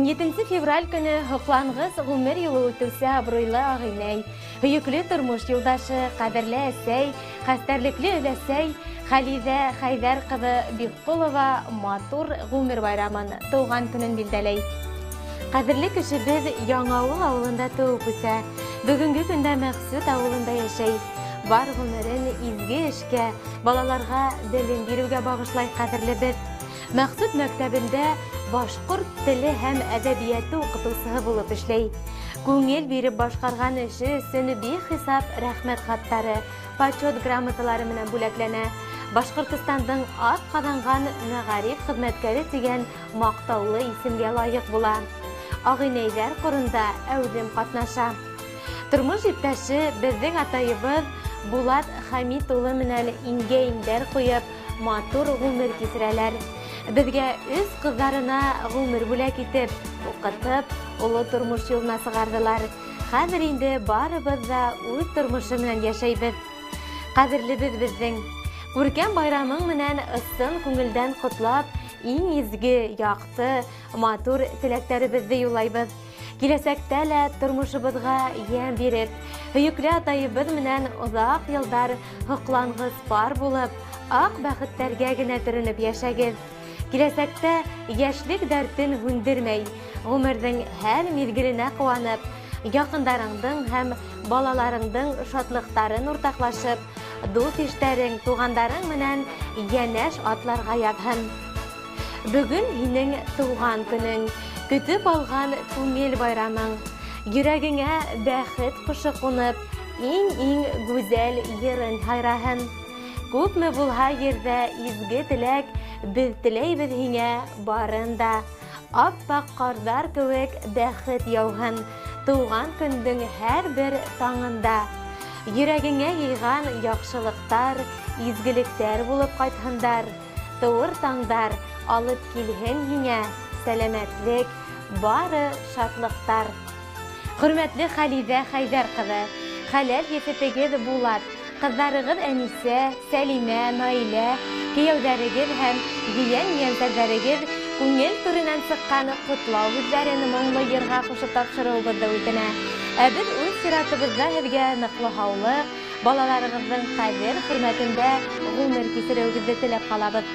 17 февраль көнө һоҡланғыс ғүмер юлы үтеүсе абруйлы ағинәй, һөйөклө тормош юлдашы, ҡәҙерле әсәй, хәстәрлекле өләсәй Хәлиҙә Хәйҙәр ҡыҙы Бикҡолова матур ғүмер байрамын, тыуған көнөн билдәләй. Ҡәҙерле кешебеҙ Яңауыл ауылында тыуып үҫә. Бөгөнгө көндә Мәҡсүт ауылында йәшәй. Бар ғүмерен изге эшкә, балаларға белем биреүгә бағышлай ҡәҙерлебеҙ. Мәҡсүт мәктәбендә башҡорт теле һәм әҙәбиәте уҡытыусыһы булып эшләй. Күңел биреп башҡарған эше өсөн бихисап рәхмәт хаттары, почет грамоталары менән бүләкләнә. Башҡортостандың ат ҡаҙанған мәғариф хеҙмәткәре тигән маҡтаулы исемгә лайыҡ була. Ағинәйҙәр ҡоронда әүҙем ҡатнаша. Тормош иптәше беҙҙең атайыбыҙ Булат Хәмит улы менән иңгә-иңдәр ҡуйып, матур ғүмер кисерәләр. Беҙгә өс ҡыҙҙарына ғүмер бүләк итеп, уҡытып, оло тормош юлына сығарҙылар. Хәҙер инде барыбыҙ ҙа үҙ тормошо менән йәшәйбеҙ. Ҡәҙерлебеҙ беҙҙең. Күркәм байрамың менән ысын күңелдән ҡотлап, иң изге, яҡты, матур теләктәребеҙҙе юллайбыҙ. Киләсәктә лә тормошобоҙға йәм биреп, һөйөклө атайыбыҙ менән оҙаҡ йылдар һоҡланғыс пар булып, аҡ бәхеттәргә генә төрөнөп йәшәгеҙ. Киләсәктә йәшлек дәртен һүндермәй, ғүмерҙең һәр миҙгеленә ҡыуанып, яҡындарыңдың һәм балаларыңдың шатлыҡтарын уртаҡлашып, дуҫ-иштәрең, туғандарың менән йәнәш атларға яҙһын. Бөгөн һинең тыуған көнөң, көтөп алған күңел байрамың. Йөрәгеңә бәхет ҡошо ҡунып, иң-иң гүзәл йырын һайраһын. Күпме булһа ерҙә изге теләк, беҙ теләйбеҙ һиңә барын да. Аппаҡ ҡарҙар кеүек бәхет яуһын, тыуған көндөң һәр бер таңында. Йөрәгеңә йыйған яҡшылыҡтар, изгелектәр булып ҡайтһындар. Тыуыр таңдар алып килһен һиңә сәләмәтлек, бары шатлыҡтар. Хөрмәтле Хәлиҙә Хәйҙәр ҡыҙы, хәләл ефетегеҙ Булат, ҡыҙҙарығыҙ Әнисә, Сәлимә, Наилә, кейәүҙәрегеҙ һәм ейән-ейәнсәрҙәрегеҙ күңел түренән сыҡҡан ҡотлау һүҙҙәрен моңло йырға ҡушып тапшырыуыбыҙҙы үтенә. Ә беҙ үҙ сиратыбыҙҙа һеҙгә ныҡлы һаулыҡ, балаларығыҙҙың ҡәҙер-хөрмәтендә ғүмер кисереүегеҙҙе теләп ҡалабыҙ.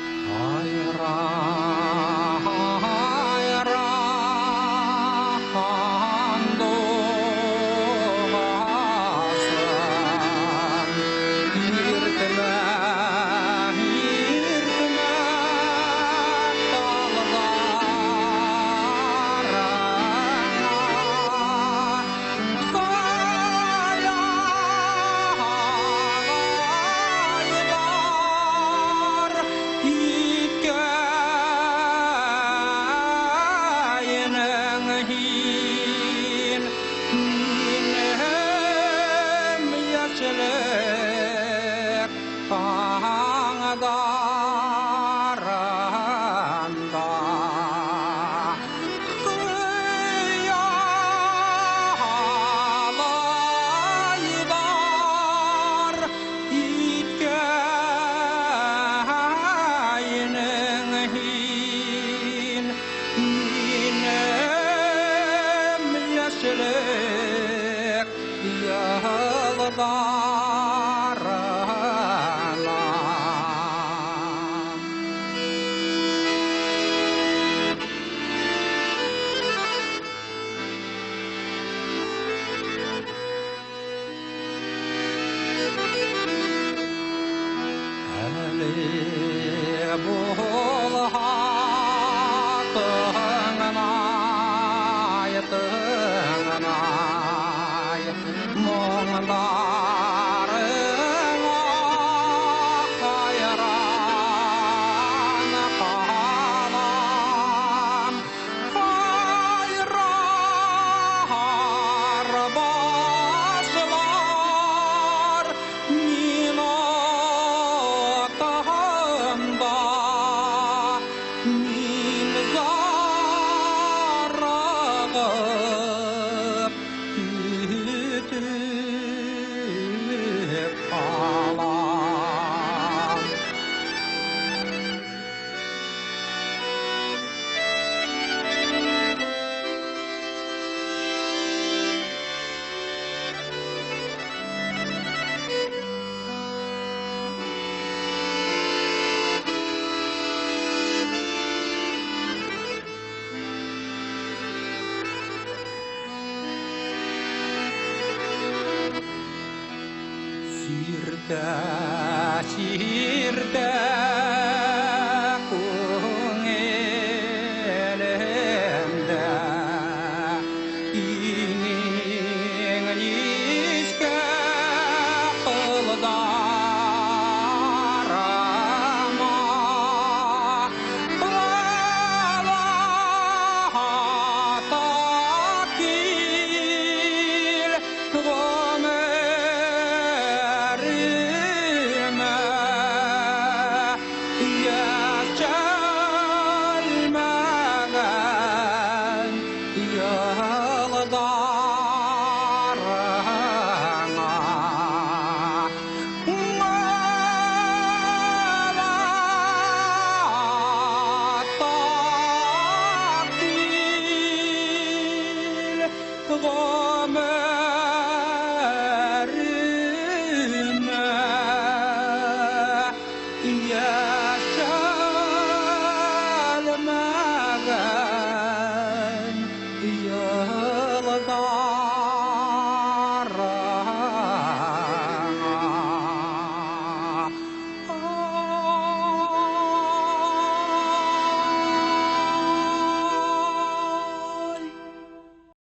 Тәҫир.